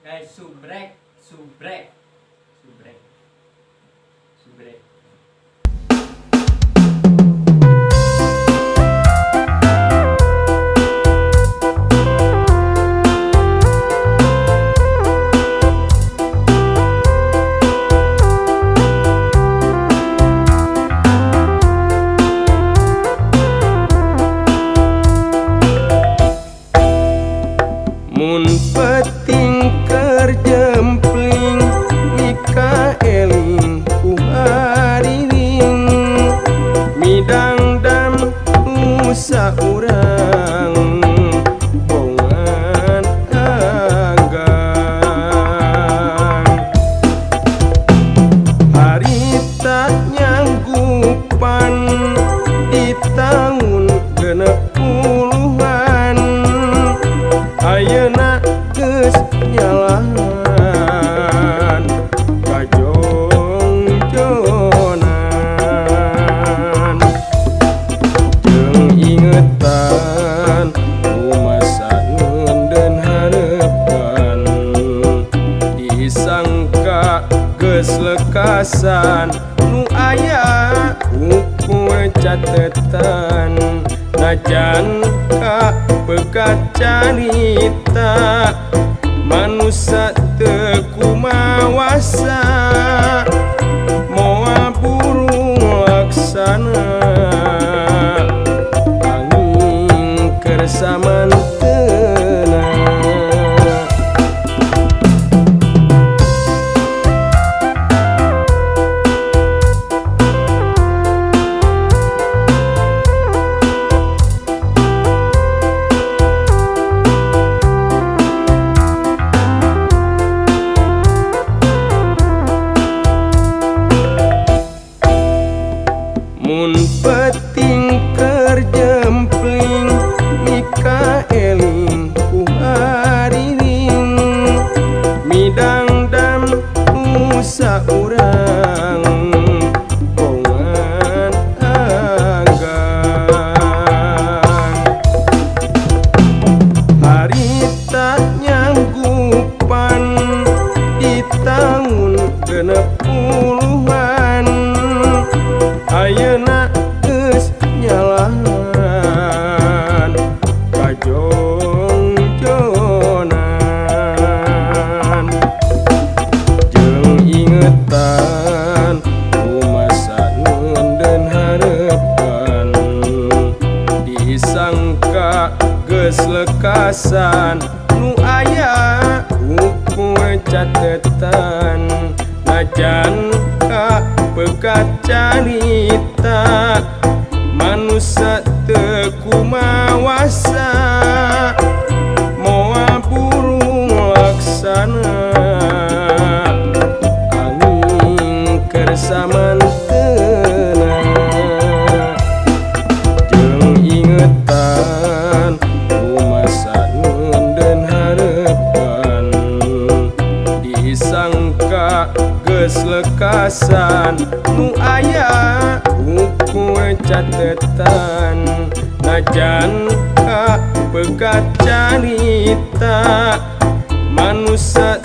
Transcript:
Guys, subrek, subrek, subrek, subrek. Mun peting keur jempling mika eling ku hariring midangdam usa urang bongan anggang harita nyanggupan di tahun 60-an ayeuna geus nyalahan kajongjonan jeung ingetan rumasa ngeundeun harepan disangka geus lekasan nu aya ukur catetan najan ka pegat carita manusa teu kumawasa moal burung laksana angin keur samantena. Mun peting keur jempling mika eling ku hariring midangdam usa urang bongan anggang harita nyanggupan di tahun 60-an ayeuna geus nyalahan kajongjonan jeung ingetan rumasa ngeundeun harepan disangka geus lekasan nu aya ukur catetan najan ka pegat carita manusa teu kumawasa moal burung laksana angin keur samantena jeung ingetan rumasa ngeundeun harepan disangka geus lekasan nu aya ukur catetan najan ka pegat carita manusa